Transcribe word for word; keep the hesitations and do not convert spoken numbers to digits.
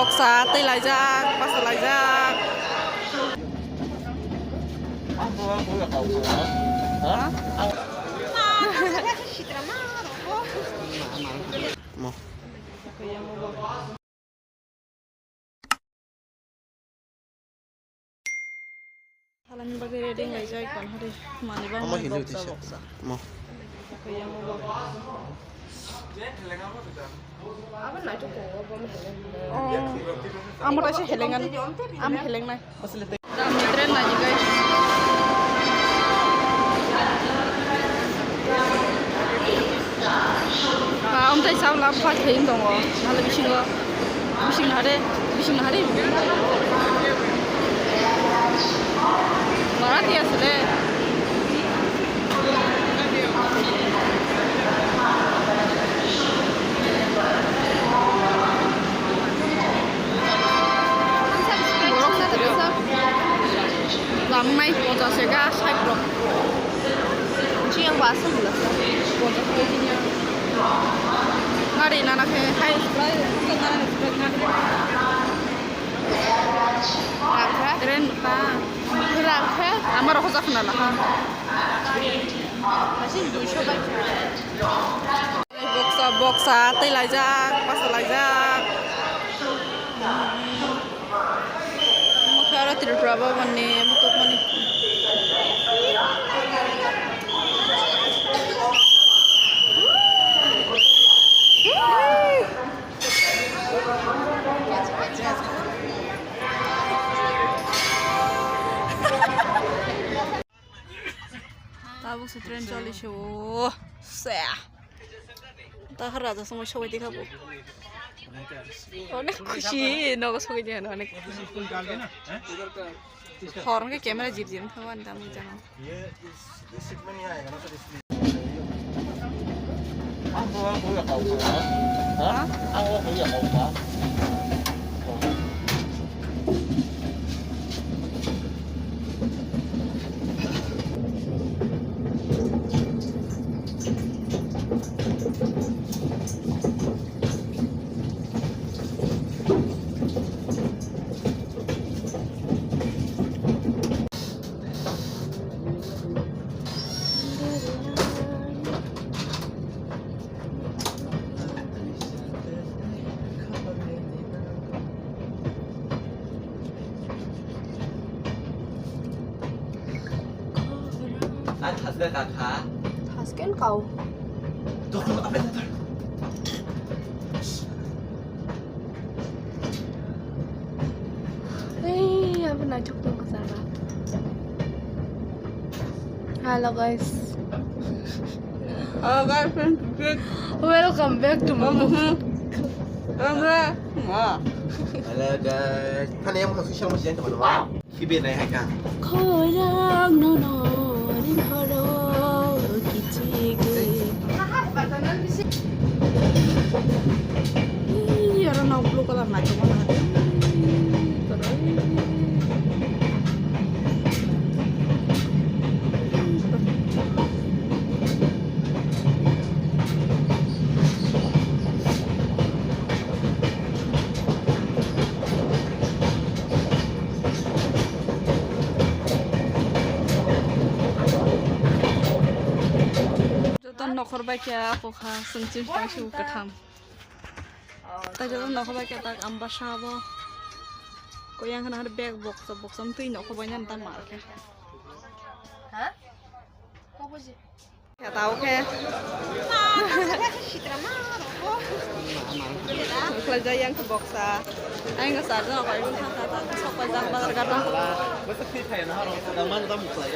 Boksa tei laijak, basa laijak. Mo. Salani bagwi ready laijak, kon hari mani bang. Omo mani hinwi boksa, tisa. Boksa. Mo. Kaya mo boksa. Oh. Amo taisa helengan. Am helengnai. Dam train nai, guys. Ah, omtai sam lam phai thai tongo. Nale bisingo. Bising nahare, bising nahare. Mara tiya sele. Borok sa tebsa. Lamnai pocha sega, sai borok. Chiyang basa bula sa. Pocha sega chiyang. Ngari nana khe hai. Rangkha. Tren pa. Rangkha. Amar hoja khna la ha. Boksa, boksa, tei laijak, basa laijak. Mokhe aro Tripura Bhavan ni mutukmani. Tabuk se train choli se o. Se. Tahar raja songwi sogwi dikha bo. Onek khushi, nogo sogwi dikha, onek khushi. Hor hwnkhe camera jir jir wngkha, ani tamo jana. Ang thasle ta kha. Thasken kau. Doktor, apa doktor? Hey, apa najuk tu kesana? Hello guys. Hello guys, friends, friends. Welcome back to my vlog. Hello guys. Hello guys. Mana yang mau sosial media teman-teman? Khibi nai hai ka. Khorang no no ring horo kichik. Ih, aro nok blue colour naithok ma. Joto nokhor bai khe ako kha, chwng chini tang sibuk kwtham. Tai joto nokhor bai khe tak ambasa bo. Koyang khna har bag boksa boksa twi nokhor bai nang ta mar khe. Ha? Ko buji. Ya tao khe. Khlai jai yang khe boksa. Ang khe sarjak koi tha tha tha sok pai jak bazar gata. Masa khi thai na haro. Daman dam khlai.